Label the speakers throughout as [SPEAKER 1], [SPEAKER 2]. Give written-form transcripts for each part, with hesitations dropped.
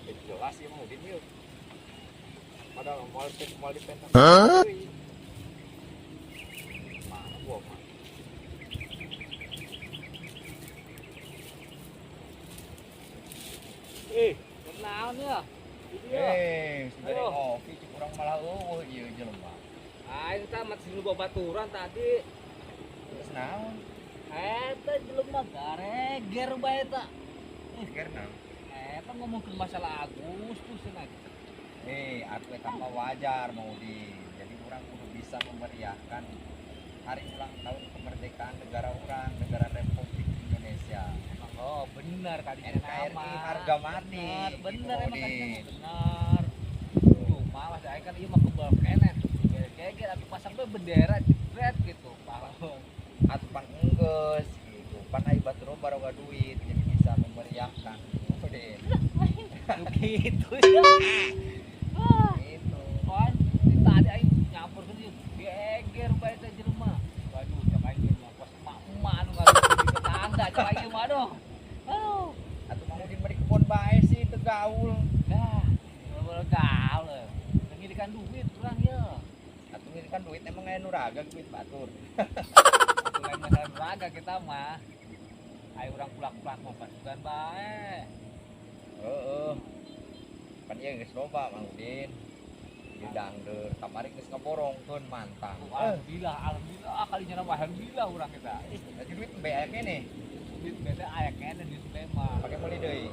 [SPEAKER 1] Teu jelas ieu mah Udin ieu. Padahal moal moal dipenta. Mana gua mah.
[SPEAKER 2] Eh, naon ya?
[SPEAKER 1] Eh, sudah ngopi cik urang malah eueuh ieu jelema.
[SPEAKER 2] Aing tah mat sinu babaturan tadi.
[SPEAKER 1] Terus naon?
[SPEAKER 2] Eta jelema gareger bae eta.
[SPEAKER 1] Geger naon?
[SPEAKER 2] Eta ngomongkeun masalah Agustus cenah.
[SPEAKER 1] Eh, atuh eta mah wajar Mang Udin. Jadi urang kudu bisa memeriahkan hari ulang tahun kemerdekaan negara urang, negara Republik Indonesia.
[SPEAKER 2] Emang oh bener kali
[SPEAKER 1] NKRI harga mati.
[SPEAKER 2] Bener,
[SPEAKER 1] gitu,
[SPEAKER 2] emang kali
[SPEAKER 1] Udin.
[SPEAKER 2] Bener. Cuma lah saya kan ieu mah kebal keneh. Geger atuh pasang we bendera jebret gitu. Paham.
[SPEAKER 1] Atuh pan enggeus gitu. Pan ai batur baroga duit jadi bisa memeriahkan. Udin.
[SPEAKER 2] Gitu ya.
[SPEAKER 1] Gitu.
[SPEAKER 2] Kan tadi aing nyampur ke dieu geger bae teh jelema. Waduh, cak aing mah pas emak-emak anu ngaruh di tetangga cak aing mah aduh. Aduh.
[SPEAKER 1] Atuh Mang Udin mah di kebon bae sih teu gaul.
[SPEAKER 2] Dah, gaul gaul. Ngirikan duit urang ye.
[SPEAKER 1] Atuh ngirikan duit emang aya nu raga duit batur.
[SPEAKER 2] Atuh lain masalah raga kita mah. Ayo urang pulak-pulak mah pasukan bae.
[SPEAKER 1] Heeh. Pan ieu geus loba Mang Udin. Ieu dangdeur kamari geus ngaborongkeun mantang.
[SPEAKER 2] Alhamdulillah, alhamdulillah kali nya mah alhamdulillah urang kita.
[SPEAKER 1] Jadi duit embe aya keneh.
[SPEAKER 2] Duit beda aya keneh duit embe mah.
[SPEAKER 1] Pake meuli deui.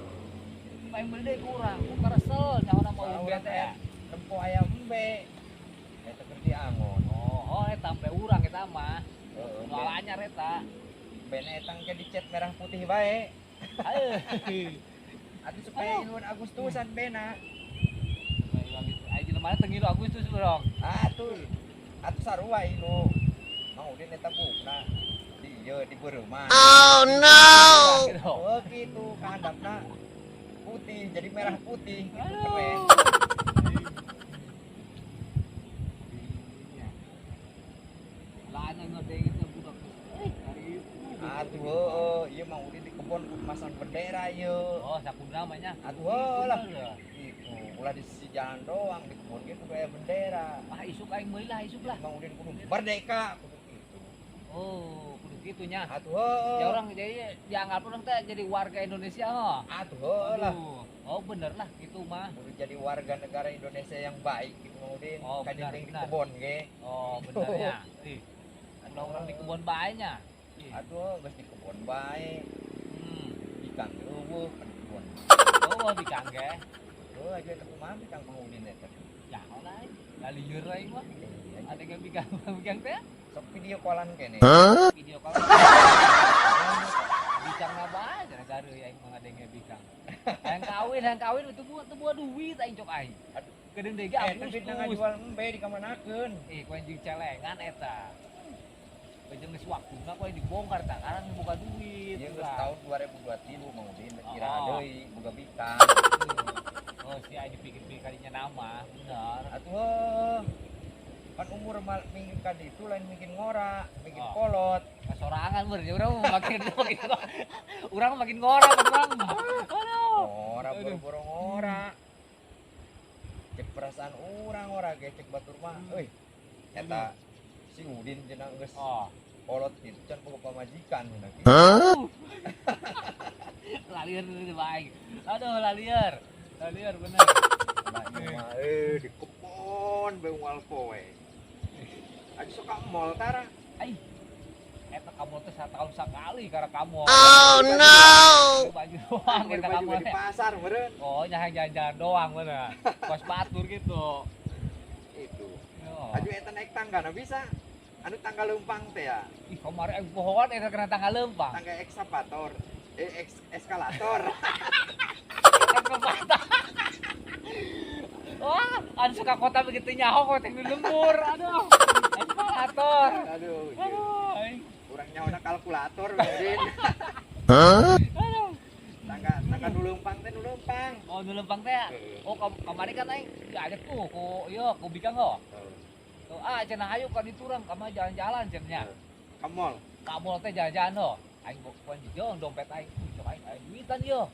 [SPEAKER 2] Paling meuli deui kurang, ku karesel nyaho mah embe teh.
[SPEAKER 1] Nempo aya embe. Eta keur diangon.
[SPEAKER 2] Oh, eta embe urang eta mah.
[SPEAKER 1] Heeh.
[SPEAKER 2] Nu anyar eta.
[SPEAKER 1] Bene eta engke dicet merah putih bae.
[SPEAKER 2] Heuh.
[SPEAKER 1] Atuh supaya iluan Agustusan bena.
[SPEAKER 2] Ayo jelema teh ngilu Agustus urang.
[SPEAKER 1] Atuh. Atuh sarua ilu. Mang Udin eta bukna di ieu di beureumah.
[SPEAKER 3] Oh no.
[SPEAKER 1] Oh gitu kahandapna putih jadi merah putih gitu keren.
[SPEAKER 2] Lah ngodeng itu budak.
[SPEAKER 1] Atuh heueuh, ieu Mang Udin di kebon kudu masang bendera ieu.
[SPEAKER 2] Oh, sakuduna mah nya.
[SPEAKER 1] Atuh heueuh lah. Gitu, ulah di sisi jalan doang, di kebon ge kudu aya bendera.
[SPEAKER 2] Ah, isuk aing meuli lah, isuk lah.
[SPEAKER 1] Mang Udin kudu merdeka kudu kitu.
[SPEAKER 2] Oh, kudu kitu nya.
[SPEAKER 1] Atuh heueuh.
[SPEAKER 2] Ya orang jadi dianggap orang teh jadi warga Indonesia heuh.
[SPEAKER 1] Atuh heueuh lah.
[SPEAKER 2] Oh, bener lah gitu mah.
[SPEAKER 1] Kudu jadi warga negara Indonesia yang baik gitu Mang Udin.
[SPEAKER 2] Oh, benar,
[SPEAKER 1] di kebon ge.
[SPEAKER 2] Oh, bener nya. Ih. Ulah orang di kebon bae nya.
[SPEAKER 1] Aduh, geus di kebon bae. Bikang eueuh di kebon.
[SPEAKER 2] Eueuh bikang ge.
[SPEAKER 1] Heuh, aja eta kumaha bikang Mang Udin eta.
[SPEAKER 2] Ya lah, lalieur aing mah. Ada ge bikang bikang teh?
[SPEAKER 1] Sok video callan kene.
[SPEAKER 2] Video call. Bikang na bae cenah gareuy aing mah ngadenge bikang. Hayang kawin itu buat duit aing cok aing.
[SPEAKER 1] Aduh,
[SPEAKER 2] kedeung deui ge
[SPEAKER 1] Eta duitna ngajual embe dikamanakeun.
[SPEAKER 2] Eh, ku anjing celengan eta. Bejeng geus waktuna ku aing dibongkar tah karang boga duit.
[SPEAKER 1] Ieu geus tahun 2023 Mang Udin kira deui boga bikang.
[SPEAKER 2] Oh, si aing dipikir-pikir kadinya nama, bener.
[SPEAKER 1] Atuh kan umur mingin kan itu lain mingin ngora, mingin kolot.
[SPEAKER 2] Kasorangan ber, urang makin urang makin ngora urang. Aduh.
[SPEAKER 1] Ngora boro-boro ngora. Cek perasaan urang ngora ge cek batur mah euy. Eta si Udin cenah geus kolot gitu can boga pamajikan cenah kitu.
[SPEAKER 2] Lalieur deui bae. Aduh lalieur. Lalieur bener.
[SPEAKER 1] Lah ieu mah di kebon bae unggal poe. Aja sok ka mall tara.
[SPEAKER 2] Ai. Eta ka mall teh satahun sakali karena ka mall.
[SPEAKER 3] Oh no.
[SPEAKER 2] Baju doang eta ka mall
[SPEAKER 1] di pasar meureun.
[SPEAKER 2] Oh, nya jalan-jalan doang bener. Kos batur gitu.
[SPEAKER 1] Itu. Aju eta naik tangga na bisa. Anu tangga leumpang teh ya.
[SPEAKER 2] Ih, kamari aing pohoan eta kena tangga leumpang.
[SPEAKER 1] Tangga ekskavator. Eskalator.
[SPEAKER 2] Ekskavator. Wah, anu suka kota begitu nyaho kok teh di lembur. Aduh. Eskalator.
[SPEAKER 1] Aduh.
[SPEAKER 2] Aduh.
[SPEAKER 1] Urang nyaho kalkulator Udin.
[SPEAKER 3] Hah?
[SPEAKER 2] Aduh.
[SPEAKER 1] Tangga nu leumpang teh nu leumpang.
[SPEAKER 2] Oh, nu leumpang teh. Oh, kamari kan aing diajak tuh ku ieu ku bikang heuh. Tuh, ah cenah hayu ka ditu urang ka mah jalan-jalan cenah nya.
[SPEAKER 1] Ka mall.
[SPEAKER 2] Ka mall teh jalan-jalan heuh. Aing bukan jeung dompet aing, cok aing aya duitan ieu.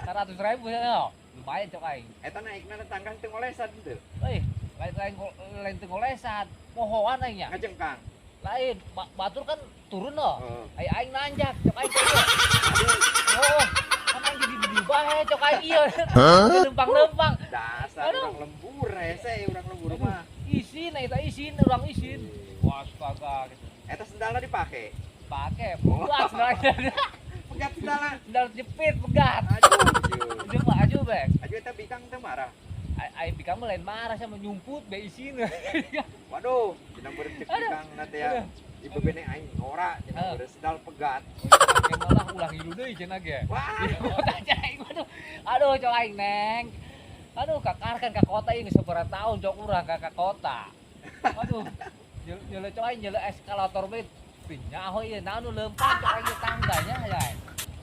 [SPEAKER 2] 100.000 nya. Lumayan cok aing.
[SPEAKER 1] Eta naikna tangga teu ngolesan teu.
[SPEAKER 2] Euy, lain lain teu ngolesan, pohoan aing nya.
[SPEAKER 1] Ngajengkang.
[SPEAKER 2] Lain, batur kan turun loh.
[SPEAKER 1] Heeh.
[SPEAKER 2] Ai aing nanjak, cok aing. Oh, kan aing jadi di bae cok aing ieu. Lempang-lempang.
[SPEAKER 1] Dasar urang lembur hese urang lembur mah.
[SPEAKER 2] Isin eta isin, urang isin. Wah, astaga gitu.
[SPEAKER 1] Eta sendalna dipake?
[SPEAKER 2] Pake, pegat sendalna.
[SPEAKER 1] Pegat sendalna.
[SPEAKER 2] Sendal jepit pegat.
[SPEAKER 1] Aduh.
[SPEAKER 2] Jeung mah aju bek.
[SPEAKER 1] Aju eta bikang teu marah.
[SPEAKER 2] Ai bikang mah lain marah sama nyumput be isin.
[SPEAKER 1] Waduh, cenah beureum cek bikang na teh ya. Ieu bene aing ngora cenah beureum sendal pegat.
[SPEAKER 2] Oke malah ulah ngilu deui cenah ge.
[SPEAKER 1] Wah,
[SPEAKER 2] kota aing waduh. Aduh cok aing neng. Aduh kakar kan ka kota ini sabaraha tahun cok urang ka kota. Aduh. Nyele cok aing nyele eskalator we teu nyaho ieu naon nu leumpang cok aing tangganya ya.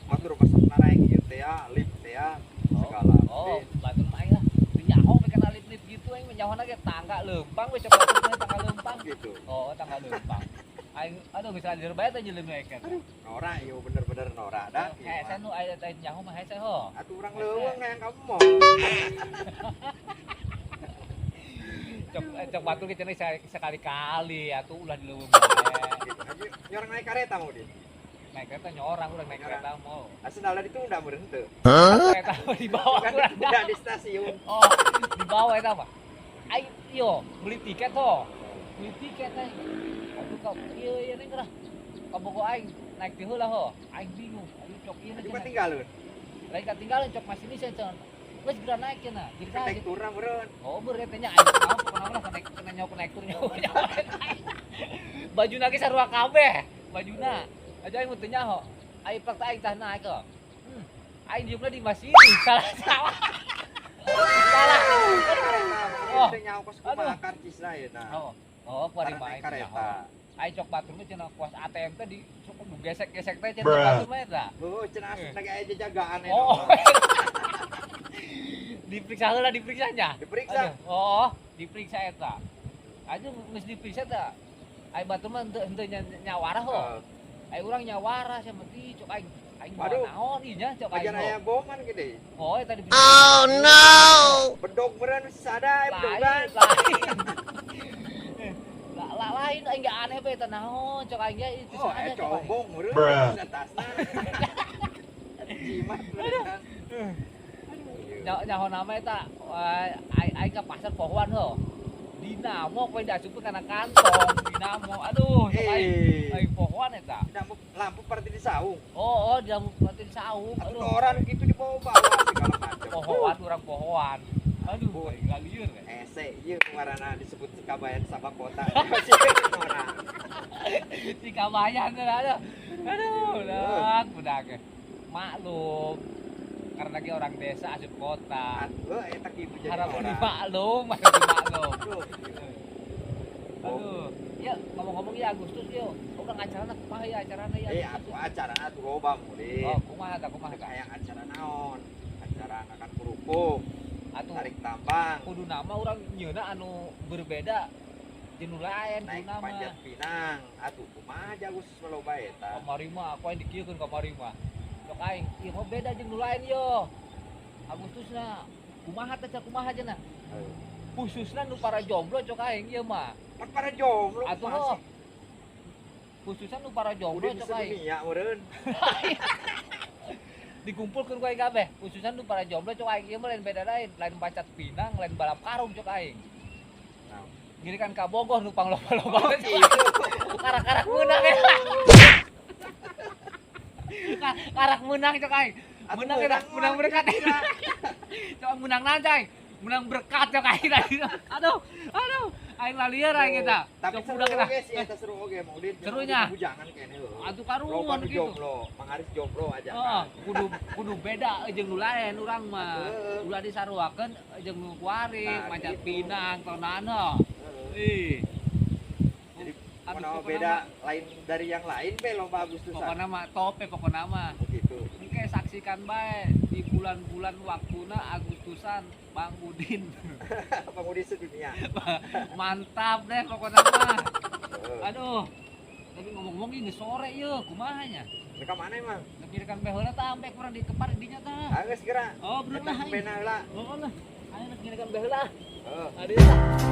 [SPEAKER 1] Batur masuk naraek ieu teh ya, lift teh ya, segala.
[SPEAKER 2] Oh, batur mah aing lah. Teu nyaho we kana lift-lift gitu aing mah nyahona ge tangga leumpang we cok batur mah tangga leumpang
[SPEAKER 1] gitu.
[SPEAKER 2] Oh, tangga leumpang. Aing aduh geus hadir bae teh jelema eket.
[SPEAKER 1] Aduh, norak ieu bener-bener norak dah.
[SPEAKER 2] Hese nu aya teh nyaho mah hese ho.
[SPEAKER 1] Atuh urang leuweung hayang kamu mau.
[SPEAKER 2] Cok batur ge cenah sekali-kali atuh ulah di leuweung bae.
[SPEAKER 1] Gitu. Aja nyorang naik kareta mau di.
[SPEAKER 2] Naik kereta nyorang urang naik kereta mau.
[SPEAKER 1] Sendalna ditunda meureun teu.
[SPEAKER 2] Kereta dibawa
[SPEAKER 1] urang. Ditunda di stasiun.
[SPEAKER 2] Oh, dibawa eta mah. Aing yo beli tiket ho. Beli tiket aing. Aduh kau ieu ieu neng lah. Kabogo aing naik ti heula ho. Aing bingung. Aduh cok ieu
[SPEAKER 1] cenah. Katinggalun.
[SPEAKER 2] Lain katinggalun cok masih ini cenah. Geus geura naik cenah. Jadi
[SPEAKER 1] naik turna meureun.
[SPEAKER 2] Oh, meureun teh nya aing naon pokona mah naik kena nyawa naik tur nyawa. Bajuna ge sarua kabeh. Bajuna. Aja aing mun teu nyaho. Aing pakta aing tah naik ho. Aing dieumna di masini. Salah salah. Salah.
[SPEAKER 1] Oh, teu nyaho kos kumaha karcis ayeuna.
[SPEAKER 2] Oh. Oh, kuari mah aing
[SPEAKER 1] kareta.
[SPEAKER 2] Aing cok batur mah cenah kuas ATM teh di sok gesek-gesek teh cenah batur mah eta.
[SPEAKER 1] Heuh, cenah asupna ge aya jajagaan eta.
[SPEAKER 2] Oh. Diperiksa heula diperiksanya.
[SPEAKER 1] Diperiksa.
[SPEAKER 2] Oh, diperiksa eta. Aja geus diperiksa teh. Aing batur mah henteu nyawarah ho. Aing urang nyawarah sia mah cok aing. Aing naon ieu nya cok aing.
[SPEAKER 1] Ajan aya boman gede.
[SPEAKER 2] Oh, eta diperiksa.
[SPEAKER 3] Oh no.
[SPEAKER 1] Bedog meureun bisa ada aya bedogan.
[SPEAKER 2] Lain. Lain aing ge aneh bae eta naon cok aing ge itu
[SPEAKER 1] oh,
[SPEAKER 2] ada
[SPEAKER 1] combong meureun atasna. Jimat meureun.
[SPEAKER 2] Nyaho nama eta aing ka pasar pohoan ho. Dinamo poe diasupkeun kana kantong dinamo. Aduh, cok aing. Aing pohoan eta.
[SPEAKER 1] Dinamo lampu parti di saung.
[SPEAKER 2] Oh, oh, dinamo parti di saung.
[SPEAKER 1] Aduh, orang gitu dibawa-bawa segala macam.
[SPEAKER 2] Pohoan urang pohoan. Aduh, aing lieur kan.
[SPEAKER 1] Ese ieu ngaranna disebut Cikabayan Sabak Kota.
[SPEAKER 2] Cikabayan aduh. Aduh, budak, budak. Maklum. Karena lagi orang desa asup kota.
[SPEAKER 1] Aduh, eta kitu jadi
[SPEAKER 2] harap dimaklum, harap dimaklum. Aduh. Ya, ngomong-ngomong ya Agustus yo. Urang acarana kumaha ya acarana ya?
[SPEAKER 1] Eh, atuh acara atuh loba murid.
[SPEAKER 2] Oh, kumaha tah kumaha tah?
[SPEAKER 1] Aya acara naon? Acara akan kerupuk. Atuh tarik tambang.
[SPEAKER 2] Kudu nama urang nyeuna anu berbeda jeung nu lain
[SPEAKER 1] naik
[SPEAKER 2] kudu nama.
[SPEAKER 1] Panjat pinang. Atuh kumaha aja Agustus mah loba eta.
[SPEAKER 2] Kamari mah aku aing dikieukeun kamari mah. Cok aing, ieu mah beda jeung nu lain yo. Agustusna kumaha teh kumaha cenah. Khususna nu para jomblo cok aing ieu mah.
[SPEAKER 1] Pan para jomblo
[SPEAKER 2] atuh oh. Khususna nu para jomblo cok aing.
[SPEAKER 1] Dunia meureun.
[SPEAKER 2] Dikumpulkeun ku aing kabeh. Khususna nu para jomblo cok aing ieu mah lain beda lain, lain pancat pinang, lain balap karung cok aing. Gini kan ka Bogor nu pangloba-loba.
[SPEAKER 1] Oh, gitu.
[SPEAKER 2] Karak-karak meunang ya. Karak meunang cok aing. Meunang eta, meunang berkat. Cok meunang naon cok aing? Meunang berkat cok aing tadi. Aduh, aduh. Aing lalieur aing eta.
[SPEAKER 1] Tapi seru oge sih eta seru oge Mang Udin.
[SPEAKER 2] Serunya.
[SPEAKER 1] Bujangan kene heuh.
[SPEAKER 2] Atuh karuan
[SPEAKER 1] gitu. Jomblo, Mang Aris jomblo aja.
[SPEAKER 2] Heeh, kudu beda jeung nu lain urang mah. Ulah disaruakeun jeung nu kuari, manjat pinang tonana. Ih.
[SPEAKER 1] Jadi pokona beda lain dari yang lain be lomba Agustusan.
[SPEAKER 2] Pokona mah top pokona mah.
[SPEAKER 1] Oh gitu.
[SPEAKER 2] Engke saksikan bae di bulan-bulan waktuna Agustusan Bang Udin.
[SPEAKER 1] Bang Udin sedunia.
[SPEAKER 2] Mantap deh pokona mah. Aduh. Tapi ngomong-ngomong ini sore yeuh kumaha nya?
[SPEAKER 1] Mereka mana emang?
[SPEAKER 2] Rek nyirikan embe heula tah, embe kurang dikepar dinya tah.
[SPEAKER 1] Ah, geus geura.
[SPEAKER 2] Oh, bener
[SPEAKER 1] Eta
[SPEAKER 2] lah aing.
[SPEAKER 1] embena heula.
[SPEAKER 2] Oh lah. Aing rek nyirikan embe heula.
[SPEAKER 1] Heeh.
[SPEAKER 2] Adi tah.